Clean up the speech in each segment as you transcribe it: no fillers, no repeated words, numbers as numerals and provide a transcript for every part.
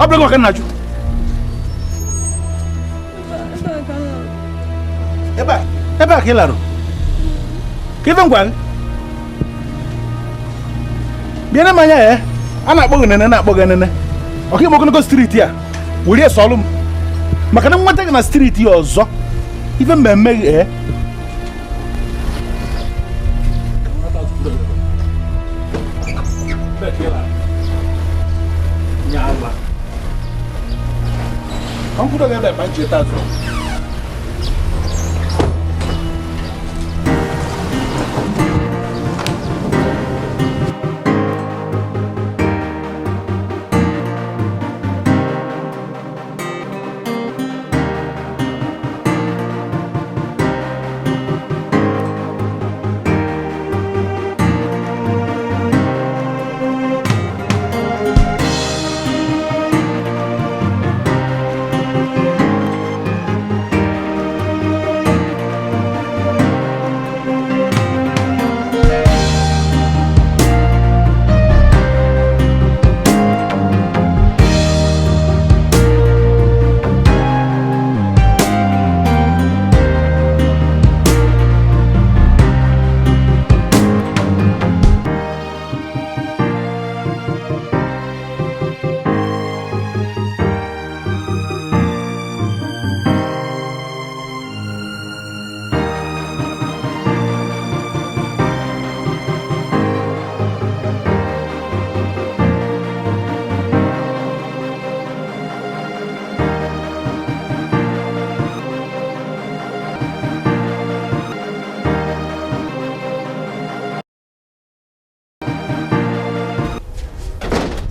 Ọ bụrụ gị ka na-ajụ. Ebe a ka ị larụ. Ka ife ngwa gị. Bịa na mmanya ya, a na-akpọ gị nene na-akpọ gị nene. Ọka ime ogologo street a, were sọlụ m. Maka na nweta gị na street ya ọzọ, ife mmemme gị ee. Ka m kwudo gị ebe a ma m cheta azụ.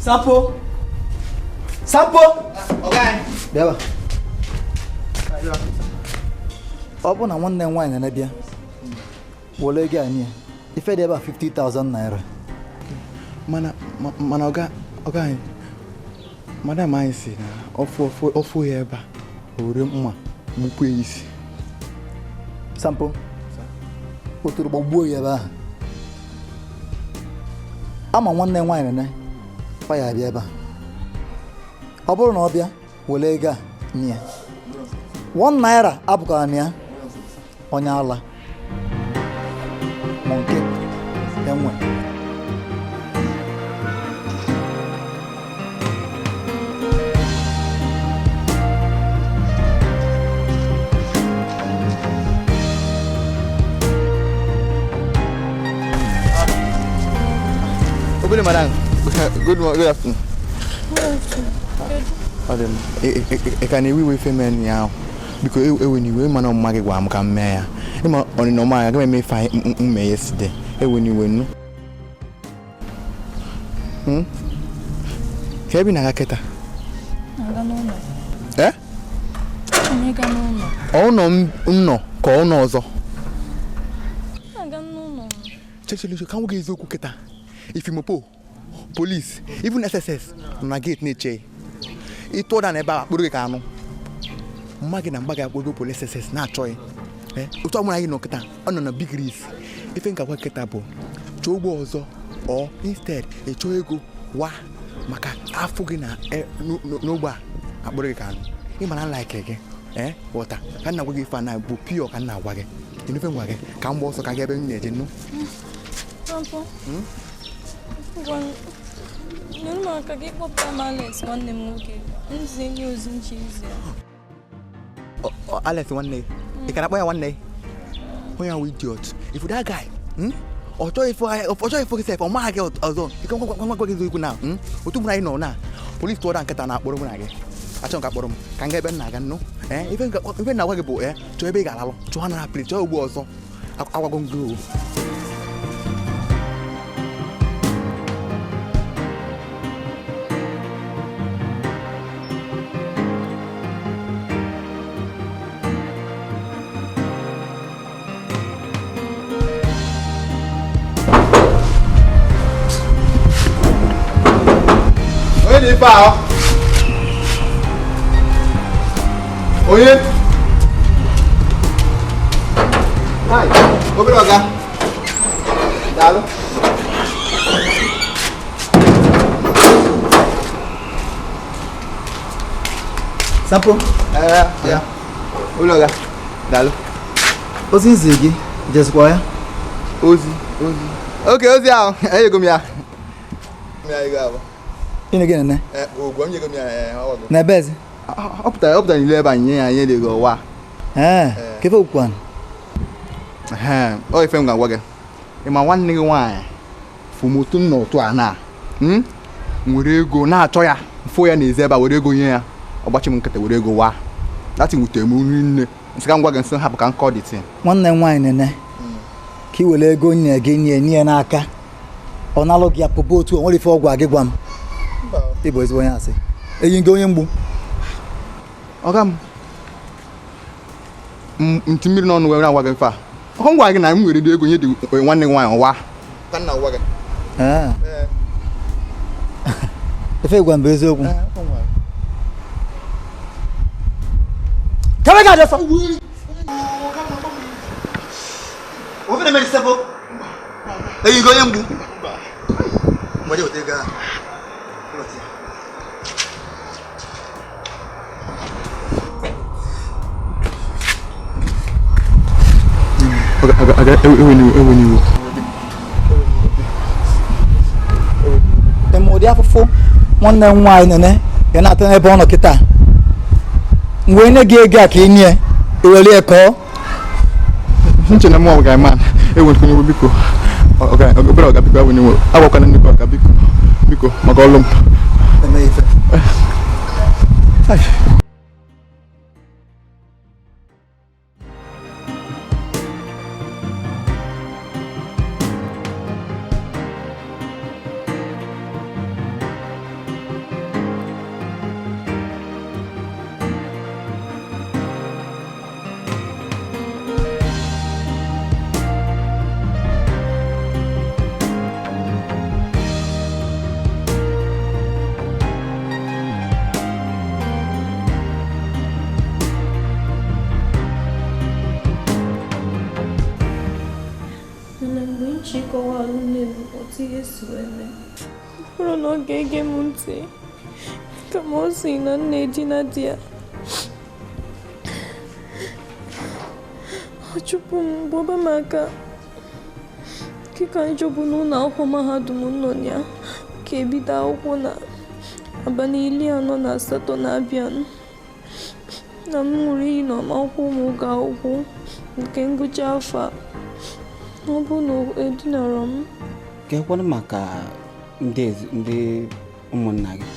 Sampo! Sampo! Bịaba. Ọ bụ na nwanne m nwaanyị na-abịa were ego anyị ife dị ebe a 50,000 naira. Mana ọga anyị, madam anyị si na ọfụ ya ebe a, o were mma gbupụ ya isi. Sampo, o toro gbagbuo ya ebe ahụ. Ama nwanne m nwaanyị nene ọ ya abịa ebe a. Ọ bụrụ na ọ bịa were ego a nye ya. 1 naira abụkwara na ya onye ala ma nke enwe. Obere madam, good morning, good afternoon. Ọ dị m, ị ka na-ewe iwe ife mee ya ahụ. Biko ewe n'iwe, mana ọmụma gị gwara m ka m mee ya. Ịma ọnịna ọma ya, agaghị m eme ife anyị m mee yesterday. Ewe n'iwe nnu. Ka ebe ị na-aga kịta? Eh? Ọ ụlọ m nọ ka ọ ụlọ ọzọ? Chechele, ka m gwa gị eziokwu kịta. Ifimopo, police, even SSS nọ na gate na-eche. Ịtụ ụda na ebe a akpụrụ gị ka anụ. Mma gị na mgba gị akpụrụ police SSS na-achọghị. Otu ọmụrụ anyị nọ kịta, ọ nọ na big risk. Ife nkakwa kịta bụ chọọ ụgbọ ọzọ or instead ịchọọ ego wa maka afọ gị na n'ogbe a akpụrụ gị ka anụ. Ị mara like gị, ghọta ka m na-agwa gị ife a na bụ pure ka m na-agwa gị. Ife ngwa gị ka m gba ọsọ ka gị ebe m na-eje nnu. Nyere m aka gị kpọpụta m Alex nwanne m nwoke. Nzi nye ozi nche izi ya. Alex nwanne gị? Ị ka na-akpọ ya nwanne gị? Onye ahụ idiot. If that guy, ọ chọghị ịfụ gị sef, ọ maghị gị ọzọ. Ike ngwa gị eziokwu na otu mụ na anyị nọ na polisi tụọ nkịta na-akpọrọ mụ na gị. Achọghị m ka akpọrọ m ka m gaa ebe m na-aga nnu. Ife na-agwa gị bụ chọọ ebe ị ga-alalụ, chọọ na apịrị, chọọ ugbo ọzọ. Agwago m gị o. Onye dị ife ahụ? Onye? Hi, obere ọga. Daalụ. Sampo. Ya. Ụlọ ga. Daalụ. Ozi nzi gị jezikwa ya. Ozi, ozi. Oke ozi ahụ, enyego m ya. Ya ego ahụ. Ị gị nene. Eh, ogwo m nyego m ya ọ Na ebe ezi? Ọ pụtara ọ pụtara n'ile ebe anyị nye ya nye ego ọwa. Ee, kefe okwu Ee, ọ ife m ga-agwa gị. Ị ma nwanne gị nwaanyị fụmotu m n'ụtụ a na nwere ego na-achọ ya fụ ya n'ezi ebe a were ego nye ya ọgbachi m nkịtị were ego waa dati nwutere m nri nne nsị ka m gwa gị nsị hapụ ka m kọọ dị tin nwanne m nwaanyị nene ka ị were ego nye gị nye nye n'aka ọ nalụ gị apụba otu o nwere ife ọgwụ a gị gwa m ị bụ ezigbo onye asị enyi gị onye mgbu ọga m ntị mmiri n'ọnụ were agwa gị mfe a ọkọ m gwa gị na m nwere ego nye dị nwanne gị nwaanyị ọwa ka nna gwa gị ife gwa m bụ eziokwu Kebe ga adịsọ. Ofe na-eme sefo. Eyi gị onye mgbu. Mgbe weta ego ahụ. Eme ụdị afụfụ nwanne m nwaanyị nene ya na-ata n'ebe ọ nọ kịta m wee nye gị ego a ka ị nye ewere ya kọọ nche na mụ ọga man enwere iwe biko obere ọga biko enwere iwe agwakwana nnukwu ọga biko biko maka ọlụ m eme ife. Mana mgbe m chịkọwalụ nne m otu ihe si wee mee ọ bụrụ na ọ ga-ege m ntị kama ọ sị na nna edina di ya ọ chụpụ m gbaba m aka kịka njọbụ n'ụlọ akwụkwọ mahadum nọ ya ka ebido akwụkwọ na abalị 48 na-abịa na m ṅụrụ iyi na ọma akwụkwọ m ụgwọ akwụkwọ nke ngwụcha afọ a ọ bụ na edinara m. Kekwanụ maka ndị ụmụnna gị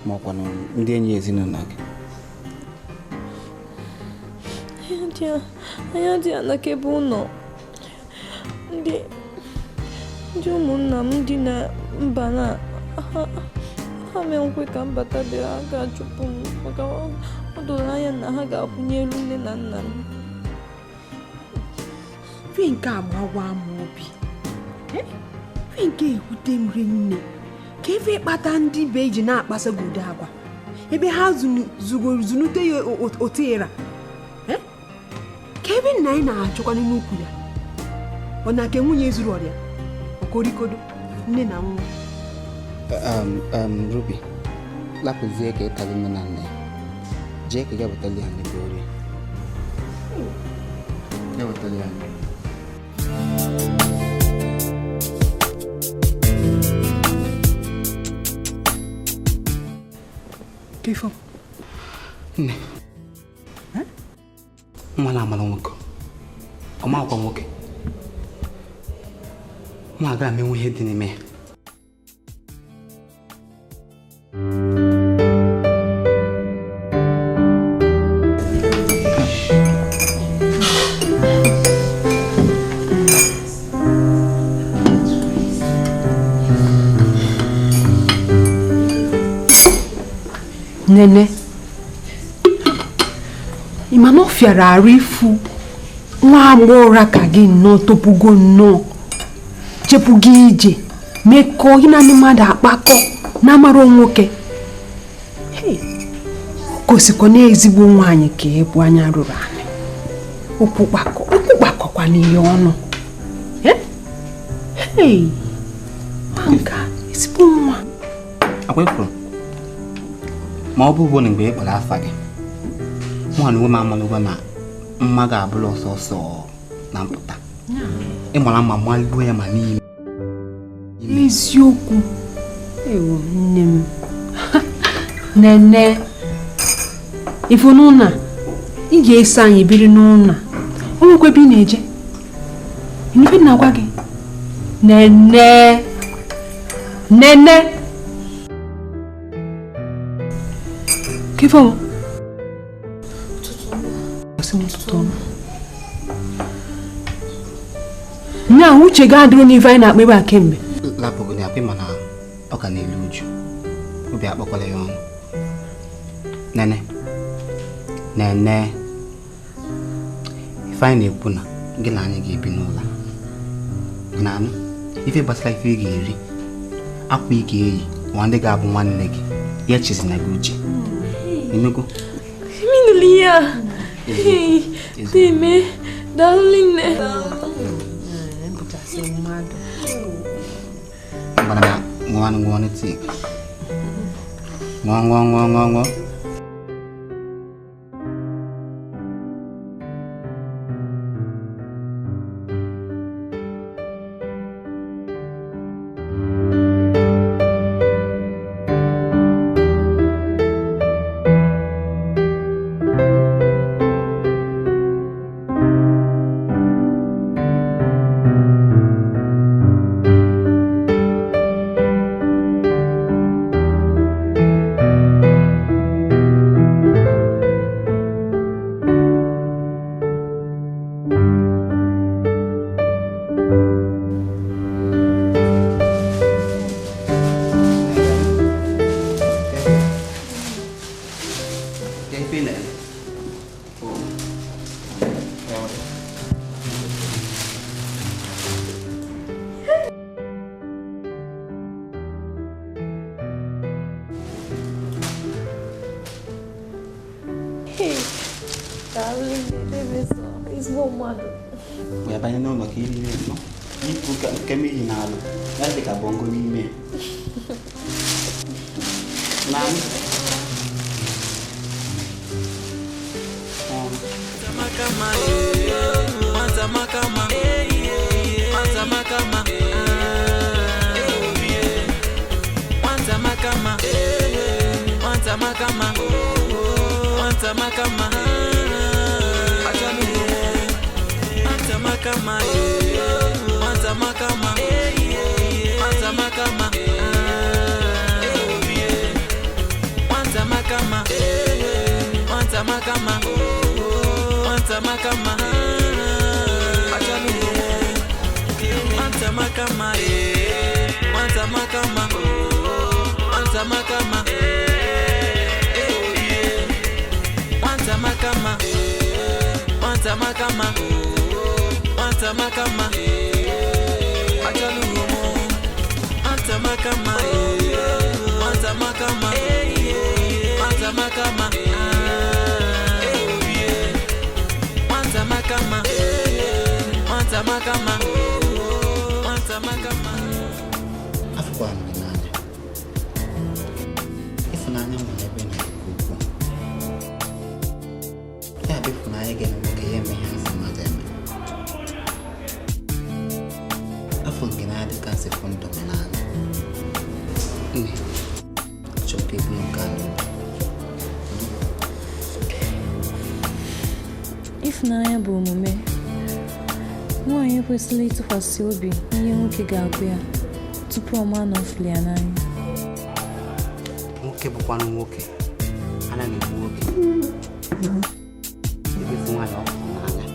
ma ọkwanụ ndị enyi ezinụlọ gị? Anya dị anakebe ụlọ ndị ụmụnna m dị na mba na ha mee nkwe ka m bata be ha ga-achụpụ m maka ọ doro anya na ha ga-akwụnye elu nne na nna m. Fi nke agbawa m obi fi nke ekwute m rinne ka efe kpata ndị be ji na-akpasa gị ụdị agwa ebe ha zunute ya otera ka ebe nna anyị na-achọkwa n'ukwu ya ọ na ke nwunye zuru ọrịa okorikodo nne na nwa. Ruby lapụzie ka ịtali nne na nna ya jee ka ya wetali ya n'ebe orie ya wetali ya. Kefo. Nne. Nwa na-amara nwoke. Ọ makwa nwoke. Nwa aga amenwu ihe dị n'ime ya. Nene, ị ma na ọ fịara arụ ifu nwa agbọghọ ka gị nnọọ topugo nnọọ chepụgo ije mekọọ gị na ndị mmadụ akpakọ na-amara nwoke gosikwa na ezigbo nwaanyị ka ịbụ anya rụrụ anị okwu kpakọkwa n'ihe ọnụ. Hey, nwa ezigbo nwa. Akwa ifuru ma ọ bụ na mgbe ị kpọrọ afa gị Mụ na onwe m amalụgo na mma ga-abụrụ ọsọsọ na mpụta. Ị mara mma malụo ya ma n'ime. Eziokwu. Ewo nne m. Nene. Ifu n'ụlọ ị ga-eso anyị biri n'ụlọ. O nwekwa ebe ị na-eje. Ife na-agwa gị. Nene. Nene. Kefo. Nya uche ga adịrị n'ife anyị na-akpa ebe a kemgbe. Lapụgo na akpa mana ọ ka na-elu uju. Obi akpọkwala ya ọnụ. Nene. Nene. Ife anyị na-ekwu na gị na anyị ga-ebi n'ụlọ. Na anụ ife gbasara ife ị ga-eri, akwa ị ga-eyi, ma ndị ga-abụ nwanne gị, ya echezina gị uche. Ịnụgo? Minulia. Hey, Deme, darling. Bana ṅụọ ṅụọ tii. Ṅụọ ṅụọ ṅụọ ṅụọ ṅụọ. Ịfụnanya bụ omume. Nwaanyị ekwesịrị ịtụkwasị obi n'ihe nwoke ga-agwa ya tupu ọ maa na ọ fụrụ ya n'anya. Nwoke bụkwanụ nwoke anaghị egbu nwoke. Ebefu nwaanyị ọ fụrụ n'anya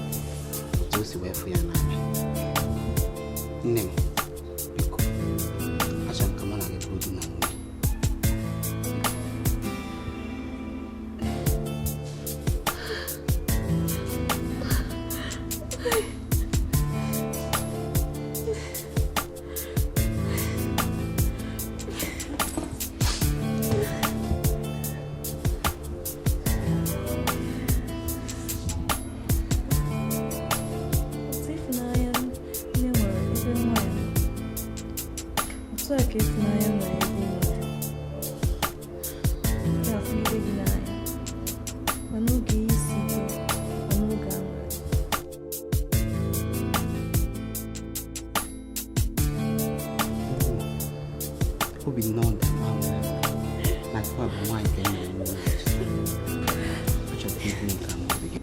otu o si wee fụ ya n'anya. Nne m, biko, achọrọ m ka mụ na gị bụrụ di na nwunye. Mana oge isi Obi nnọọ dị m aṅụrị na kwa bụ nwaanyị ka e mere n'ụlọ. Achọrọ m ikwu nke Amaobi gị.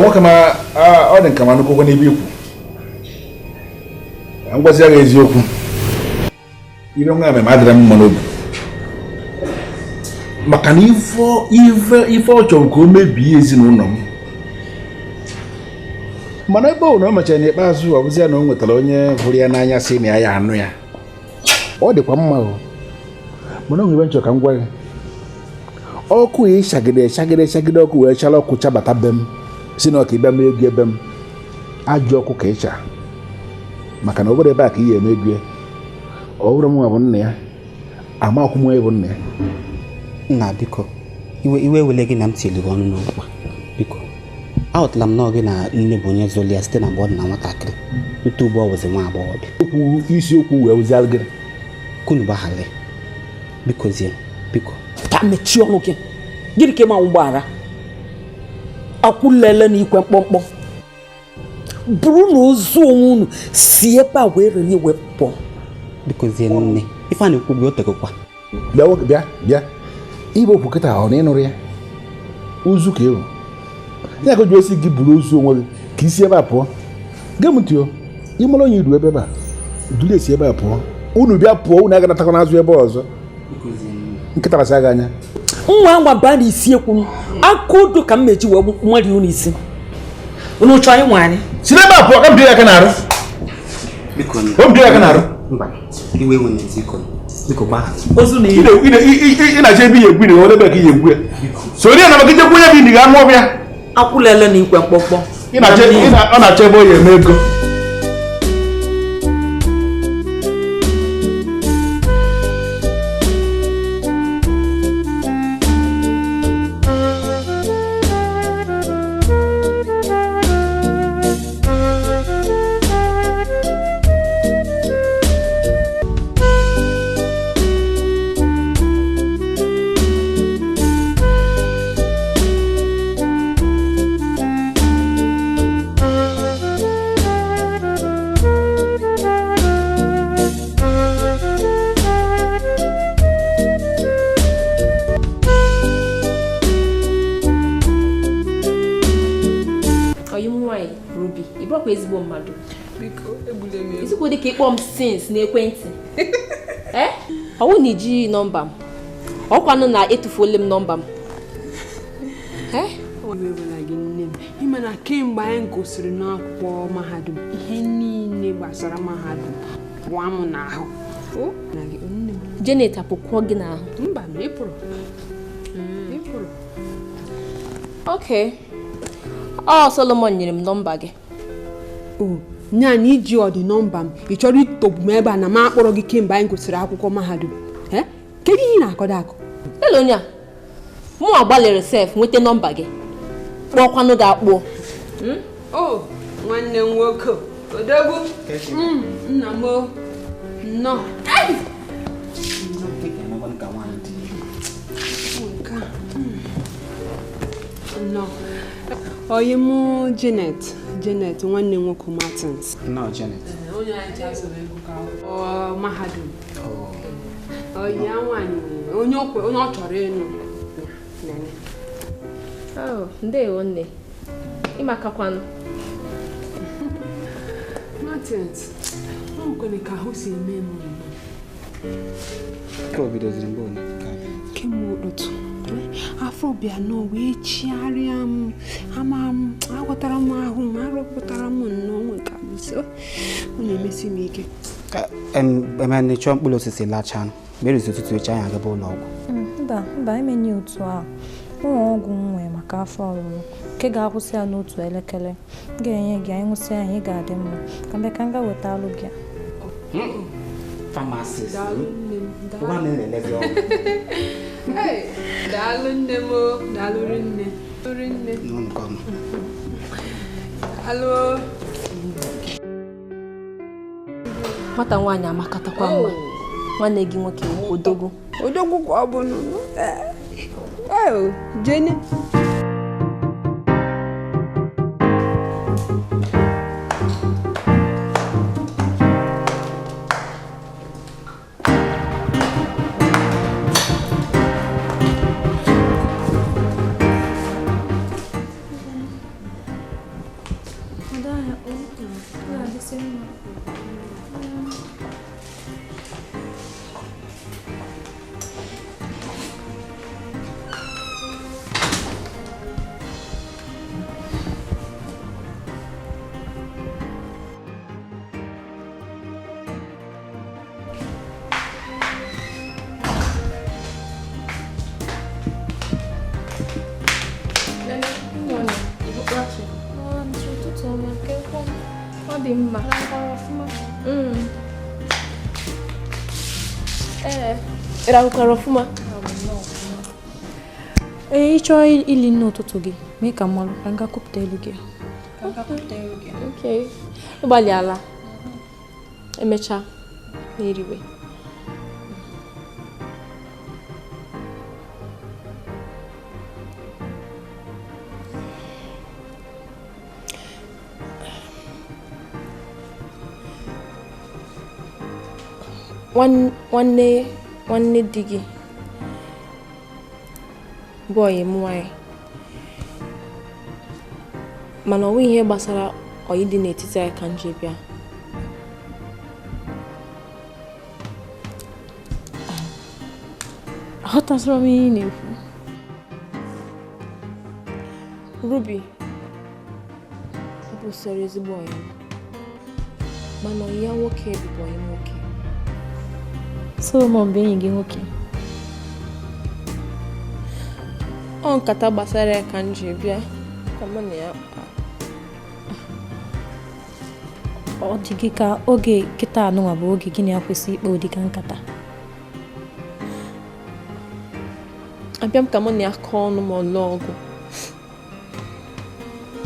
Nwoke ma ọ dị nka ma nnukwu n'ebe ikwu ka m gwazi ya eziokwu ire nwa mmemme adịrị m mma n'obi maka na ife ọ chọrọ ka o mebie ezinụlọ m mana ebe ọ na o mechara n'ikpeazụ ọ bụzi ya na o nwetara onye hụrụ ya n'anya sị na ya anụ ya ọ dịkwa mma o mana o nwere nchọ ka m gwa gị ọkụ ya ịchagide chagide chagide ọkụ wee chara ọkụ chabata be m si na ọka ịbịa mee ego ebe m ajọ ọkụ ka ịcha maka na ọ bụrụ ebe a ka ị ga-eme ego ọ bụrụ m nwa bụ nna ya ama akwụ m onye bụ nna ya. Nna biko iwe wele gị na m tiri gị ọnụ n'okwu biko aghọtala m na gị na nne bụ onye zụli ya site na mgbe ọ dị na nwatakịrị ntu ugbu ọ bụzi nwa agbọghọbịa okwu isiokwu wee wụzialụ gị kunu gbaghara biko zie biko ka mechie ọnụ gị gịnị ka ịma ụgbọala akwụlele na ikwe mkpọmkpọ bụrụ na ozu onwe unu si ebe a wee renye wee pụọ biko zie nne ife a na-ekwu gị o tegokwa bịa bịa bịa ibe okwu kịta ọ na ịnụrụ ya ozu ka ịrụ ya ka o ji osi gị buru ozu onwe gị ka isi ebe a pụọ gee m ntị o Ịmara onye iru ebe a duru esi ebe a pụọ. Unu bịa pụọ, unu aganatakwa n'azụ ebe ọzọ. Nkịta rasị gị anya. Nwa anwa baa n'isi ekwu m aka odo ka m meji wee nwari unu isi. Unu chọọ ịnwa anyị? Si n'ebe a pụọ ka m bie aka n'arụ. O m bie aka n'arụ. Mba, iwe ewe n'ezi iko. Biko gbaghara. Ozu na ị na-achọ ebe ihe egwu na ebe ka ihe egwu ya. Soro ya na maka ijekwu onye bụ ili ga anụ ọbịa. Akwụlele na ikwe mkpọkpọ. Ọ na-achọ ebe ọ ya eme ego. Ezigbo mmadụ isikwu dị ka ịkpọ m sins n'ekwentị. Ọwụ na iji nọmba m ọkwanụ na etufuole m nọmba m. Ime na kemgbe anyị gụsịrị n'akwụkwọ mahadum ihe niile gbasara mahadum pụọ m n'ahụ. Janet apụkwọ gị n'ahụ? Mba, na ịpụrụ. Okay. Ọ Solomon nyere m nọmba gị. Nyaanyị iji ọdị nọmba m ị chọrọ itogbu m ebe a na m akpọrọ gị kemgbe anyị gụsịrị akwụkwọ mahadum. Kedu ihe ị na-akọdo akọ? Ele onye a mụ agbalịrị sef nweta nọmba gị kpọọkwanụ gị akpụọ. O nwanne m nwoke odogwu nna m nnọọ. Nnọọ. Oyi mụ Janet. Janet nwanne nwoke Martins. No, Janet. Onye anyị azụrụ ego ka ọ mahadum. Oyi ya nwaanyị onye ọ chọrọ ịnụ. Oh, ndewo nne. Ịmakakwanụ. Martins, ọ nwekwara ka ahụ si eme m nnọọ. Ka o bidoziri mgbe ole? Kemgbe ụtụtụ. Afọ bịa nọ wee chigharịa m ama m agwọtara m ahụ m arụpụtara m nnọọ nwe ka ọ na-emesi m ike. Emene chọọ mkpụrụ osisi lachaa mgbe eruzi ụtụtụ echi anyị agaba ụlọ ọgwụ. Mba, mba, emenye otu a. Ụmụ ọgwụ m nwee maka afọ ọrụrụ nke ga-akwụsị ya n'otu elekere. M ga-enye gị anyị ṅụsị anyị ga-adị mma. Ka mbe ka m ga weta alụ gị. Pharmacist. Daalụ nne m, daalụ rinne. Rinne. Daalụ. Nwata nwaanyị amakatakwa mma. Nwanne gị nwoke odogwu. Odogwu ka ọ bụ nụ. Jene. Ịrahụkwara ọfụma? Ee, ị chọọ ili nne ụtụtụ gị mee ka mmalụ ka m gaa kupụta elu gị. Okay. Ịgbalịala. Emechaa na-eriwe. Nwanne di gị bụ ọyị m nwaanyị, mana ọ nweghị ihe gbasara ọyị dị n'etiti anyị ka m ji bịa. Aghọtasịrọ m ihe ị na-ekwu. Ruby ọ bụ sọrọ ezigbo ọyị m, mana ọyị ya nwoke bụbu ọyị m nwoke. Solomon bụ enyi gị nwoke. Ọ nkata gbasara ya ka m ji bịa ka mụ na ya kpaa. Ọ dị gị ka oge kịta anụnwa bụ oge gị na ya kwesị ikpe ụdịka nkata. Abịa m ka mụ na ya kọọ ọnụ ma ọ lụọ ọgụ.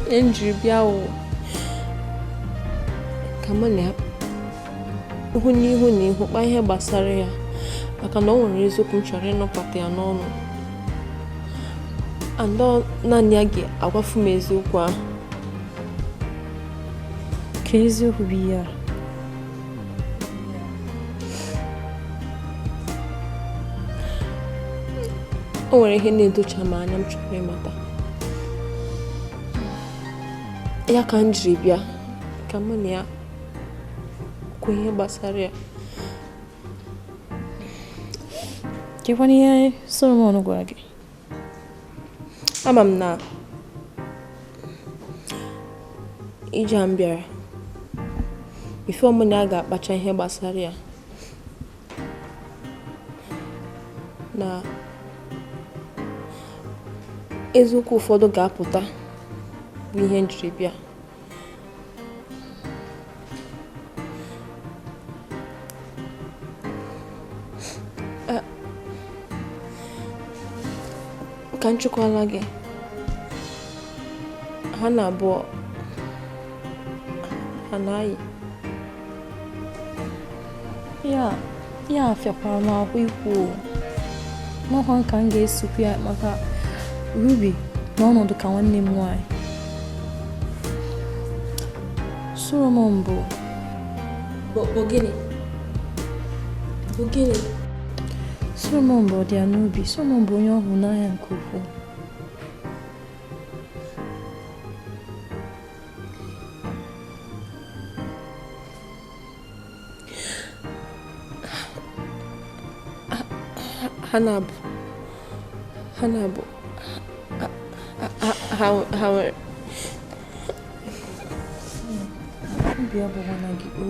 Ihe m jiri bịa wụ ka mụ na ya hụ n'ihu na ihu kpaa ihe gbasara ya, maka na ọ nwere eziokwu m chọrọ ịnụpụta ya n'ọnụ. And ọ naanị ya ga-agwafu m eziokwu ahụ. Ka eziokwu bụ ihe a. O nwere ihe na-edocha m anya m chọrọ ịmata. Ya ka m jiri bịa ka mụ na ya kwuo ihe gbasara ya. Kekwana ihe Solomon gwara gị? Ama m na ije a m bịara bifo mụ na ya ga-akpacha ihe gbasara ya, na eziokwu ụfọdụ ga-apụta bụ ihe m jiri bịa. Ka m chụkwala gị, ha na abụọ ha na-ayị. Ya afịakwara m ahụ ikwu o. N'ọkwa ka m ga-esokwu ya maka Ruby n'ọnọdụ ka nwanne m nwaanyị. Solomon bụ gịnị? Bụ gịnị? Solomon bụ ọdịya n'obi. Solomon bụ onye ọ hụrụ n'anya nke ukwuu. Ha na-abụ ha na-abụ ha nwere obi abụghana gị o.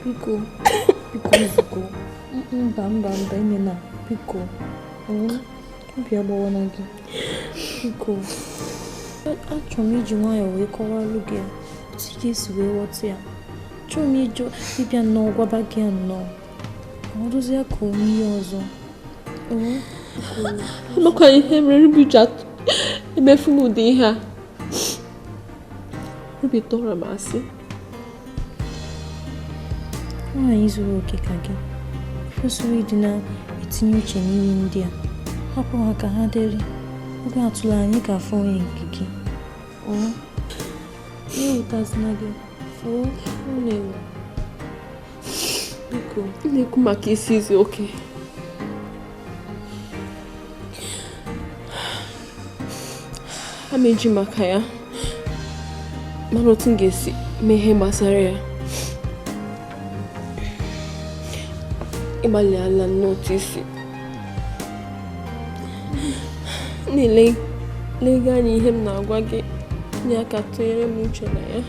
Biko biko nzukọ mba mba mba imena biko obi agbawana gị biko. Achọrọ m iji nwayọọ wee kọwalụ gị ya otu ị ga-esi wee ghọta ya. Achọrọ m ịjụ ịbịa nnọọ gwaba gị ya nnọọ ka ọ dozie ka o nwee ihe ọzọ. Amakwa ihe mere Ruby ji emefu m ụdị ihe a. Ruby tọrọ m asị. Nwaanyị zuru oke ka gị kwesịrị ịdị na-etinye uche n'ihe ndị a. Hapụ ha ka ha dịrị. Oge atụla anyị ga-afụ onye nke gị. Ewutazina gị. Biko, ị na-ekwu maka isi izu oke. A ma eji maka ya mara otu m ga-esi mee ihe gbasara ya. Ịgbalịala n'otu isi na-elega anya ihe m na-agwa gị nye aka tụnyere m uche na ya.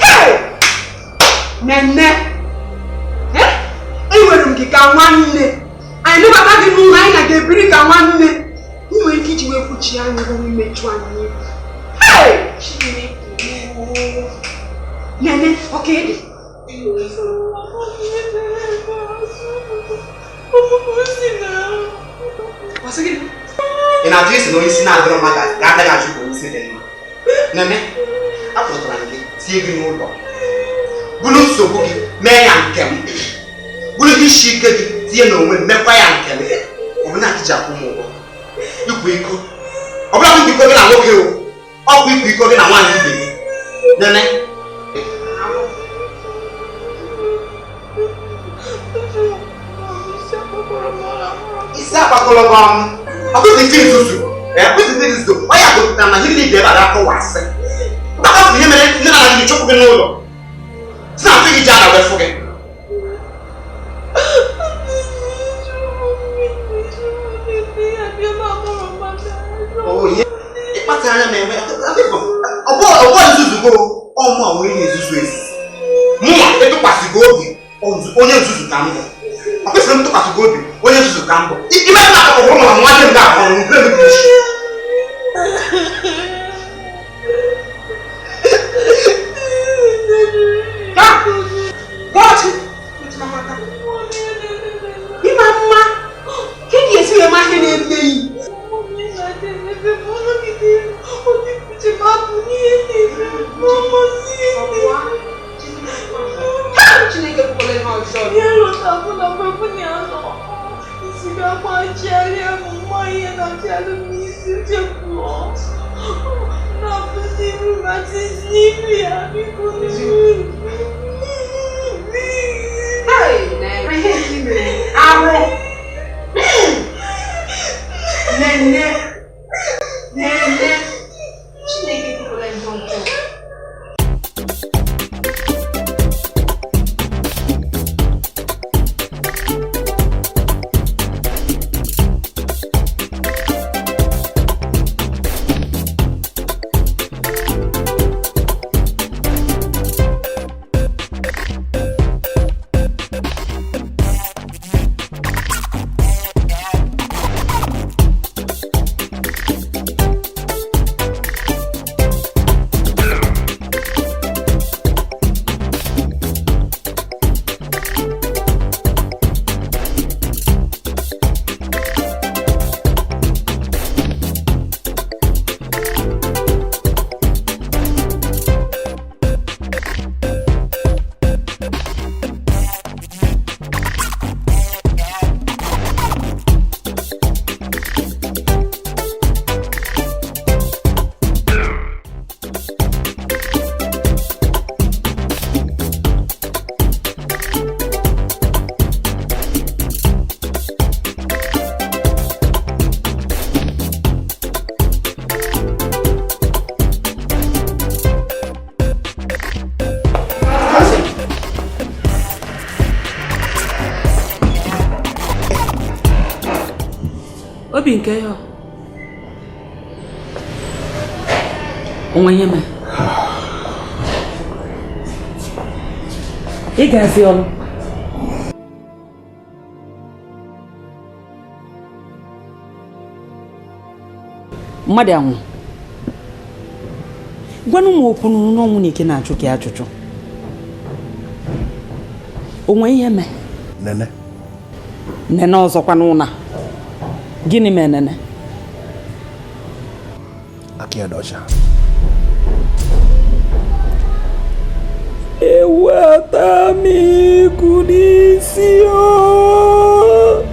Hey! Nene! Enwere m gị ka nwanne. Anyị nabata gị n'ụlọ anyị na ga-ebiri ka nwanne. Ị nwere ike iji wee kpuchie anyị bụ mmechu anyị. Hey! Chineke! Nene, ọ ka ị dị? Ị na-atụ isi na onye isi na-adịrọ mma ga-adaghị achụ ka onye isi dị mma. Nene, akpọtara m gị tie gị n'ụlọ, bụrụ nsogbu gị mee ya nke m, bụrụ ihe isi ike gị tinye n'onwe m mekwa ya nke m. Ọ bụ na ji akwụ m ụgwọ ịkwa iko, ọ bụla ịkwa iko gị na nwoke o, ọ bụ ịkwa iko gị na nwaanyị ibe gị. Nene, isi agbakọrọ gị ọnụ, ọ bụghị ndị nzuzu, ọ bụghị ndị nzuzu, ọ ya gụpụtara na ihe niile ebe a ga-akọwasị. Mgbakọ bụ ihe mere nne na nna gị chụpụ gị n'ụlọ, si na atụ gị ji ara wee fụ gị. Ịkpata anya na-eme ọgbọ nzuzu go ọmụ a onye na-ezuzu ezuzu. Mụnwa etụkwasịgo obi onye nzuzu ka m bụ. Ọ kwesịrị m tụkwasịgo obi onye nzuzu ka m bụ. Ime na akpọkọrọ ma nwa dị m ga-akọ ọnụ mgbe m isi. Ịma mma ka ị ga-esi wee ma ihe na-eme yi. Obi nke ya onwe ihe mee ị ga-azi ọrụ. Mmadụ anwụ gwanụ m okwu n'ọnwụ na ike na-ajụ gị ajụjụ. Onwe ihe mee? Nene. Nene ọzọkwa n'ụlọ. Gịnị mere Nene? Aka ya dị ọcha. Eweta m igu n'isi o.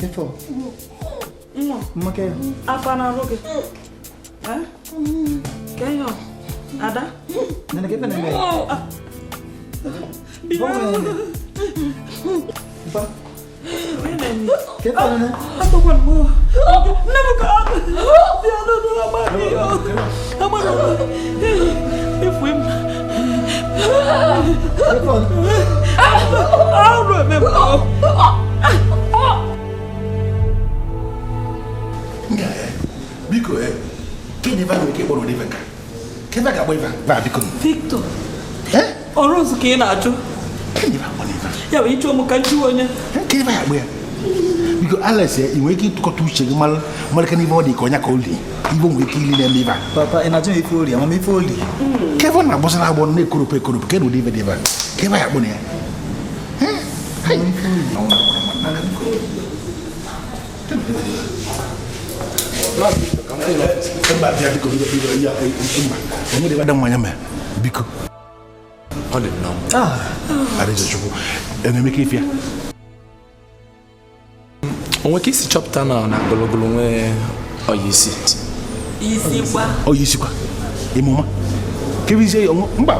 Kefọ. Mma ke. Afọ na-arụ gị. Ke ihe ọ? Ada? Nene kefe na-eme. Bịa. Mpa. Kefe nene. Atọkwa m. Nne m ka bịa n'ụlọ amaghị. Amaghị. Efu m. Kefọ. Arụ eme m. Biko, kedu ebe a nwere ike ịkpọrọ ụdị ife nka? Kedu ebe a ga-akpọ ife a? Va, biko. Victor. Ọrụ ozu ka ị na-ajụ. Kedu ebe a kpọrọ ife a? Ya bụ ịchọ m ka njụ onye. Kedu ebe a ga-akpọ ya? Biko, Alex, ị nwere ike ịtụkọta uche gị mara mara ka n'ife ọ dị ka ọnya ka o li ife o nwere ike ili na-eme ife a. Papa, ị na-ajụ m ife oli, ama m ife oli. Ka ebe ọ na-agbọsị na-agbọ na-ekoropụ ekoropụ, kedu ụdị ife dị ebe a? Ka ebe a ga-akpọ na ya? Hai. Biko. Ọ dị nnọọ. Adaeze Chukwu, enwere m ike ife ya? O nwere ka isi chọpụta na na gologolo nwee ọya isi? Isi kwa. Ọya isi kwa. Ịmụma. Kebizie mba.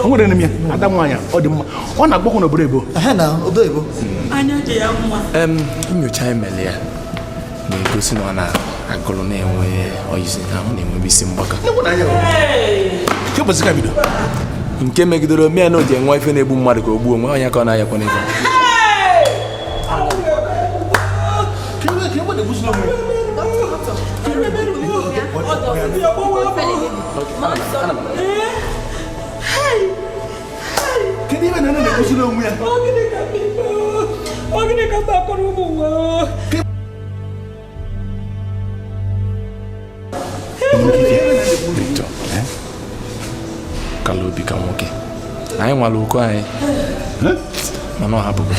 O nwere m ya. Ada nwaanyị ọ dị mma. Ọ na-agbakọ n'obodo ebo. Ehe na obodo ebo. Anya dị ya mma. Nyocha emere ya na-egosi na ọ na-agụrụ na-enwe ọya isi na ahụ na-enwebe isi mgbaka. Nke megidere ome ya na o ji enwe ife na-egbu mmadụ ka o gbuo onwe onye ka ọ na-ayakwa n'ife. Kedu ibe na na-ekwusiri onwe ya? Ọ gịnị ka m akọrọ ụmụ nwa? Victor, kala obi ka nwoke anyị nwere ụkọ anyị mana ọ hapụgo.